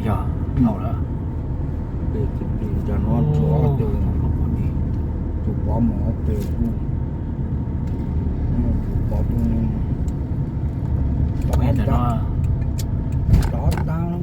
Yog, no lawm. Peb txiv plig cov no tsuas ob tug, tsuas pov mus ob peb tug, tsuas pov tug no. Tov tas.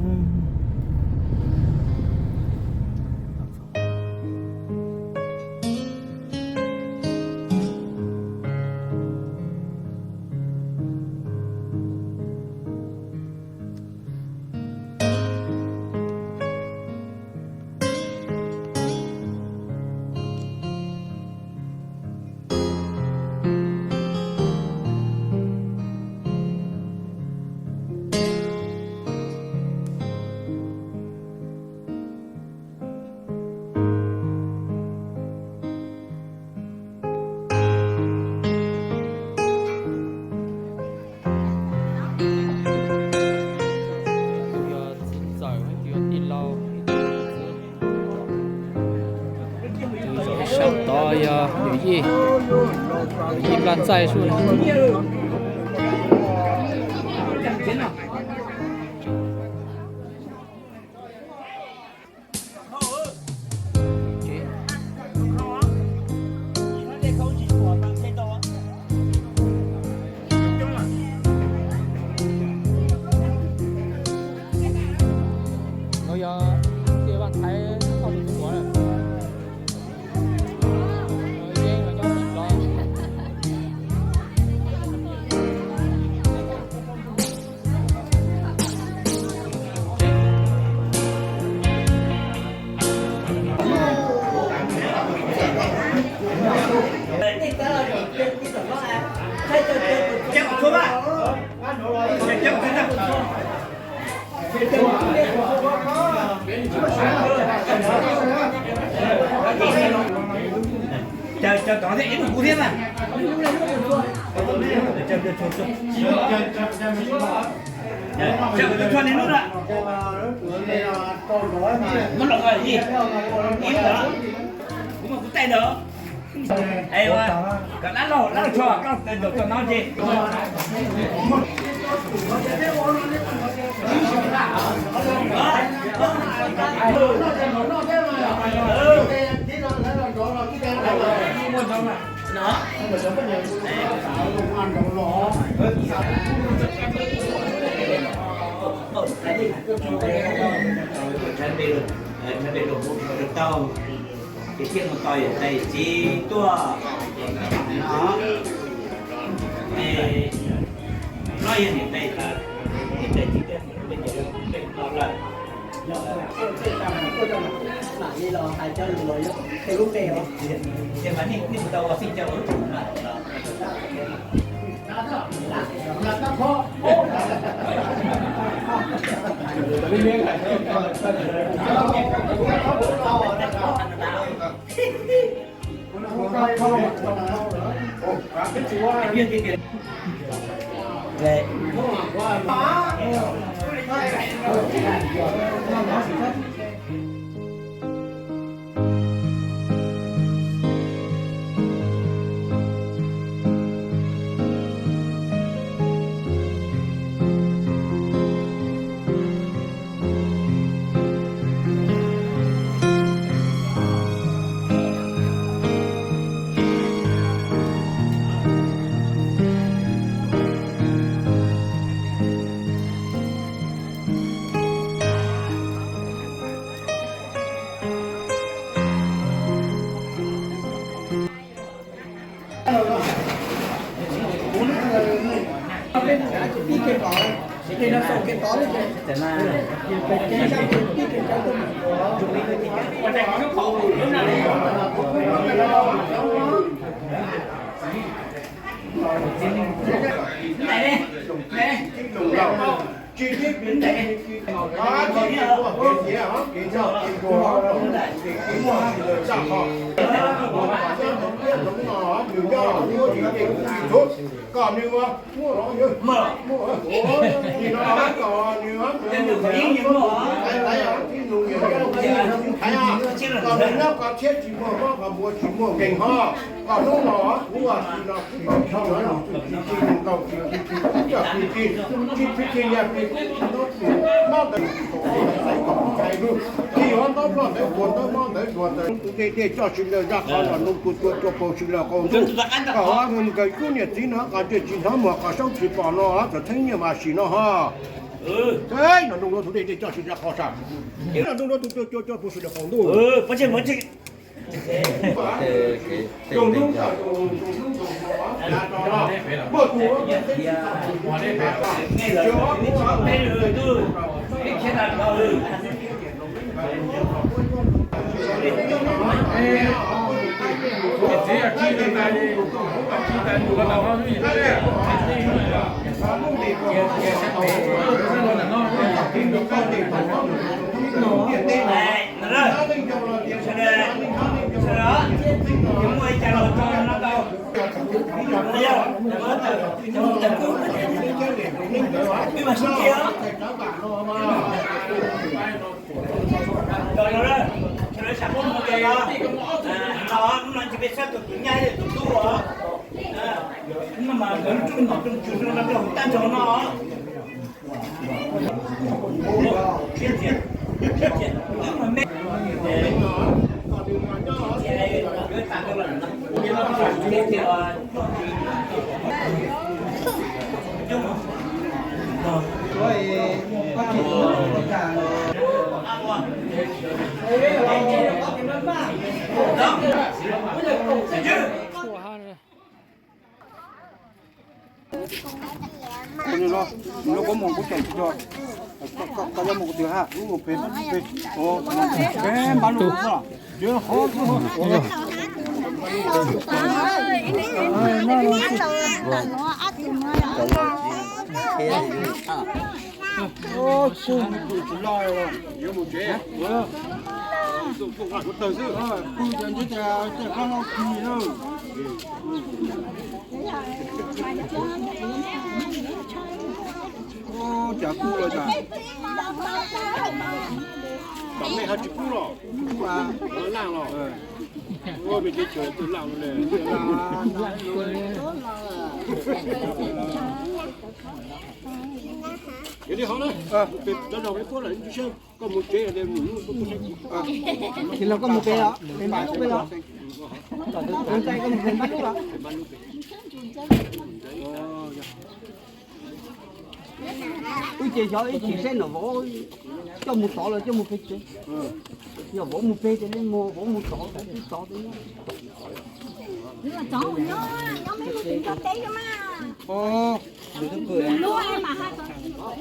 Tus yog txiv ntxawm, tus yog tij laug, tus zaum sab tod yog yawm yij, yawm yij Nplaj Ntxaij sub. No yog tiaj Vaj Thaiv toj tus suav lawm. Yeeb los nyob tim no. Cov tod thiab ib lub kuv thiab na. Muab los ib, ib lub, kuv muaj kuv taij ntawd. Kom dab laug, dab laug tsho, koj ntawm txog no ces. Tau, ces thiaj mus tos yawm tais txiv tuaj no. Es no yog niam tais, niam tais txiv tuaj, peb cov peb no lawm. Ces mas nej, nej mus tau ua xij cov lub tug na. Kom nws muaj, muaj, muaj, kom nws muaj, kom nws nyob kom thiab tsis muaj mob kom npua tsis muaj nkeeg ho. Kom hnub no kuv ua si no kuv tsis tshau no tsis tsis tsis nkaus tsis tsis tsis tsis tsis tsis tsis tsis tsis tsis tsis tsis tsis tsis tsis tsis Tij yuav ntaub ploj ntawv puas ntaub mob ntawv duas ntawd tus dej dej coj si lawm zaj qhov los nug tus tua cua paug si lawm qaum ntuj. Kom ua nkees cub niam txiv no qas ntsej tsis hnov muag qas saub tsis pom no txawm theeb nyiaj mas sim no ho. Txawm no nug tus dej dej coj si zaj qhov sab. Nug tus tua cua cua paug si lawm qaum ntuj. Koj muag kuv tseem tsis tau, koj yuav muag kuv twg ha, lub mus pem pem pem, pem npav lub. Cas kub los cas? Tom nej ho tsis kub los? Laj los. Ua pes tsev chaws twb laj le. Yog li hov na, cov zog peb puab lawm, koj mus tsev, mus hnub koj mus tsev os, peb npaj lub peb los. Tus ntxhais koj mus pem npaj lub los. Wb ces xyov ib chim saib nom vauv coj mus tod los coj mus pem tsev. Yog vauv mus pem ces nej mus, vauv mus tod ces twb tod.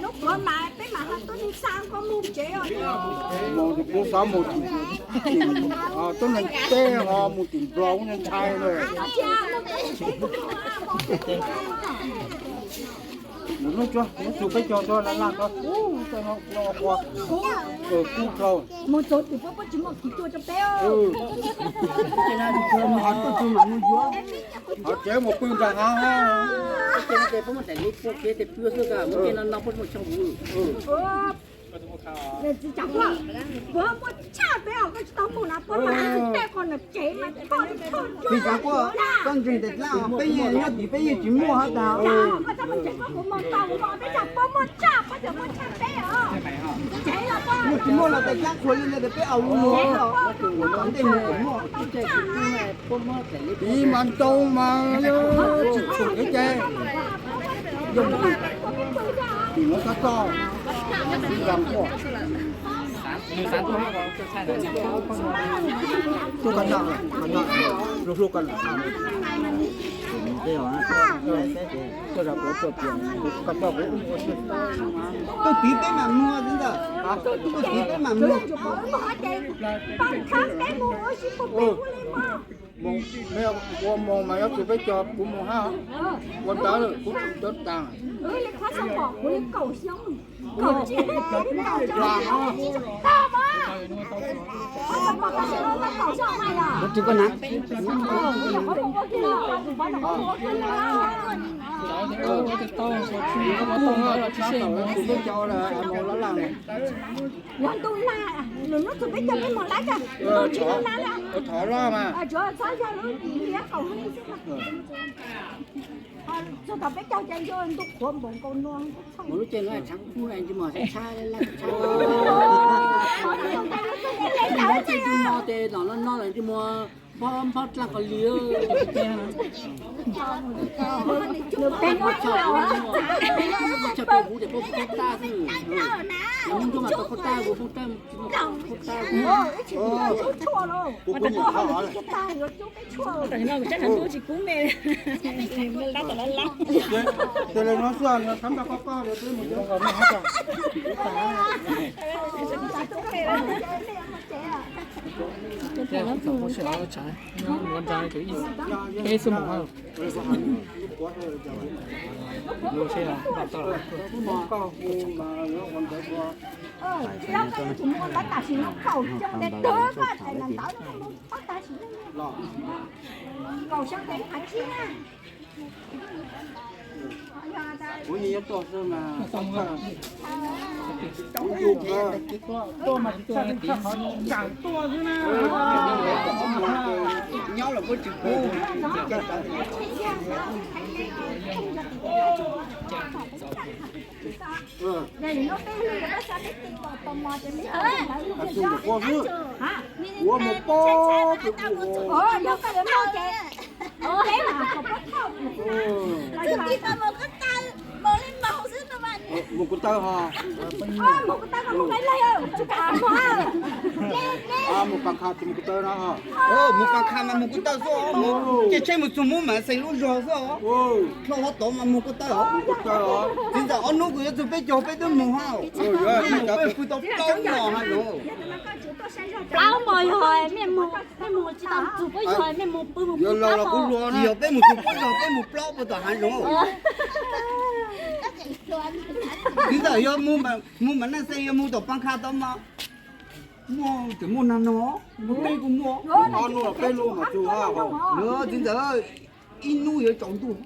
Lub pluav mas peb mam ho tuaj mus tsev os. Mus tim kuv xav mus tim, tuab neeg teb ho mus tim Nplog kuj ntshai na. Mus hnub tsuag, hnub tsuag peb caug tsuag laj laj tsuag, kub dhau. Mus txog tim puab puab tsis muaj kis cua rau peb. Ho tsev mus pw nram hav, ces puab muaj daim li puab kev tej pw xwb, muaj tej no no puab muaj xyoo huv. Txiv Tsav Kuaj, puab muaj tshaj peb os, koj tsis tau mus na, puab mas tej qhov no tsev mas tshaj tshaj. Txiv Tsav Kuaj, koj ntseeg tes dlab, peb yeej nyob tim peb yeej tsis muaj hab tas. Koj txhob mus ntseeg koj kuv mus tau, kuv mus peb cov puab muaj tshaj, puab cov muaj tshaj peb os. Tsev los puab muaj tsis muaj los tes dlab qhuas li ntawd peb aus lug lug los, ntej mus kom muaj. Ib mas ntoo mas tsis tshum kev cai, yooj yim, tim no sab txoj, Txiv Tsav Kuaj. Tuaj koj noj, koj noj, hlub hlub koj noj. Koj zam kuv tuaj tias koj coj kuv, tuaj tiv peb mam muag ntag, tuaj tiv peb mam muag. Ua moos mas yuav tsum peb cog kuv mus hab, ua ntawd kuv tsis cov tas. Kuv tsis koj na. Kuv tsis koj na. Yog ntu na, lwm hnub txug peb caug peb moog laib kag, ntu tsis ntu na na. Txhob yog lub liab kaum hwj xwb. Txug tom peb caug ces yog ntu qhuav npaum nkaus no. Mus lub caij no tshav kub tshab, tshab, tshab. Nom no no lawm ntsej muag nphob nphob dlaab qhov li. Peb muab chaw, muab chaw peb huv ces peb poob taj xwb. Yog muab ntuj mas tau poob taj, poob taj, poob taj. Tam sim no kuv tsab ntsha ntuj tsis kub me. Ces li no xwb, nrog koj koj peb mus cov qos no. Ib xub mus, ib xub mus. Tam sim no khaum coob tes twg koj txhais ntawv ntawd, kaum xyoo tes qhav tsib na. Kuv yeej yuav tuaj xwb mas. Nyob los kuj tsis pub. Ua mus pob, mus kuv taw ho. Mus Pas Khas ces mus kuv taw no. Mus Pas Khas mas mus kuv taw xwb, ces tsheb mus txug Moob Mas Xees lub zog xwb. Dlhau huab tod mas mus kuv taw. Txiv ntxawm, ob hnub kuv yuav txug peb caug peb twb mus hauj, peb mus pw tau plaub mos hauj lwm. Plaub mos yog mej mus, mej mus tsis tau txug puab zog mej mus pw mus pw plaub mos. Yog peb mus txug puab zog peb mus plaub puas tom hauj lwm. Txiv ntxawm, yog mus Mas Nas Xees yog mus tom Pas Khas tod mas muaj, tseem muaj nag no, muaj teb kuj muaj. Txiv ntxawm, ib hnub yuav tsaus ntuj.